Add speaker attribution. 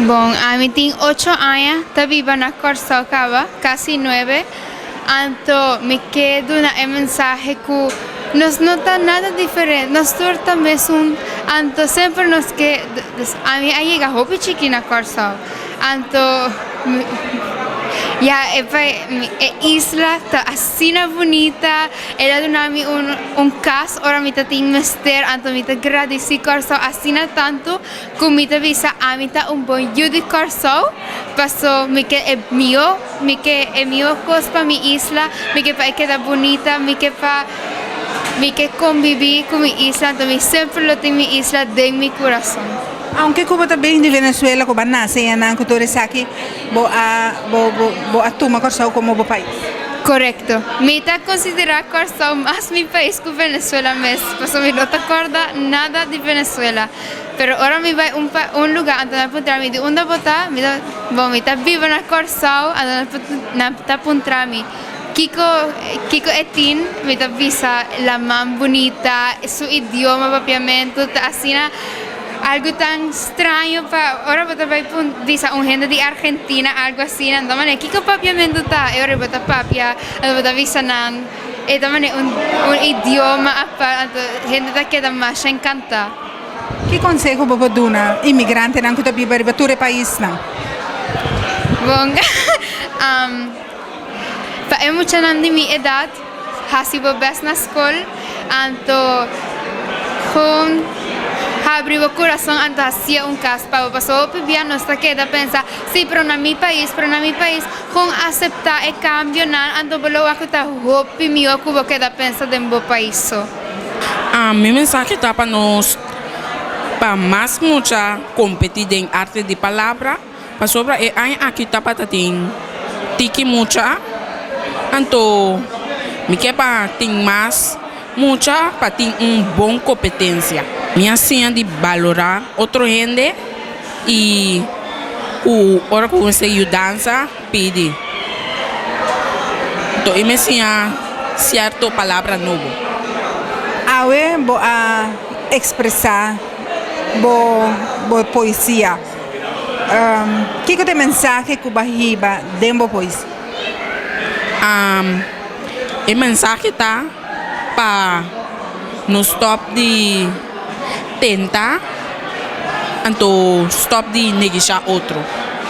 Speaker 1: Bon, ami tin 8 aña ta biba na Kòrsou kaba, kasi 9. Anto mi ke duna e mensahe ku nos no ta nada diferente, nos tur ta mesun. Anto semper nos ke, ami a yega hopi chiki na Kòrsou. Anto ya e e isla ta asina bunita, el a duna mi un kas ora mi ta tin mester, anto mi ta gradisí Kòrsou asina tantu. Ku mi ta bisa ami ta un bon yu di Kòrsou, paso mi ke e mihó, mi ke e mihó kos pa mi isla, mi ke pa e keda bunita, mi ke pa mi ke kombibí ku mi isla, anto mi semper lo tin mi isla den mi kurason.
Speaker 2: Aunke ku bo ta bin di Venezuela, ku bo a nase einan ku tur esaki, bo a bo bo a tuma Kòrsou komo bo pais?
Speaker 1: Korekto. Mi ta konsiderá Kòrsou mas mi pais ku Venezuela mes, paso mi no ta kòrda nada di Venezuela. Pero ora mi bai un pa un luga anto nan puntra mi di unda bo ta, mi ta bon mi ta biba na Kòrsou anto nan nan ta puntra mi kiko kiko e tin, mi ta bisa laman bunita, su idioma papiamentu ta asina algu tan straño pa ora bo ta bai pun bisa un hende di Argentina algu asina nan ta manera kiko papiamentu ta e ora bo ta papia anto bo ta bisa nan e ta manera un un idioma apart anto hende ta keda masha enkanta.
Speaker 2: Ki konseho bo por duna imigrantenan ku ta biba riba tur e paisnan?
Speaker 1: Bon, pa e muchanan di mi edat, hasi bo bes na skol, anto gewoon habri bo kurason anto hasia un kas pa bo. Pasobra hopi bia nos ta keda pensa, si, pero na mi pais, pero na mi pais. Gewoon aseptá e kambionan, anto bo lo wak ku ta hopi mihó ku bo keda pensa den bo pais so.
Speaker 3: Mi mensahe ta pa nos pa mas mucha kompetí den arte di palabra pasobra e aña aki tabata tin tiki mucha anto mi ke pa tin mas mucha pa tin un bon kompetensia. Mi a siña di balorá otro hende i ku ora ku mester yudansa pidi. Anto i mi siña sierto palabra nobo.
Speaker 2: Awe bo a ekspresá bo bo poesia. Kiko ta e mensahe ku bo a hiba den bo poesia?
Speaker 3: E mensahe ta pa no stòp di tenta anto stòp di negishá otro.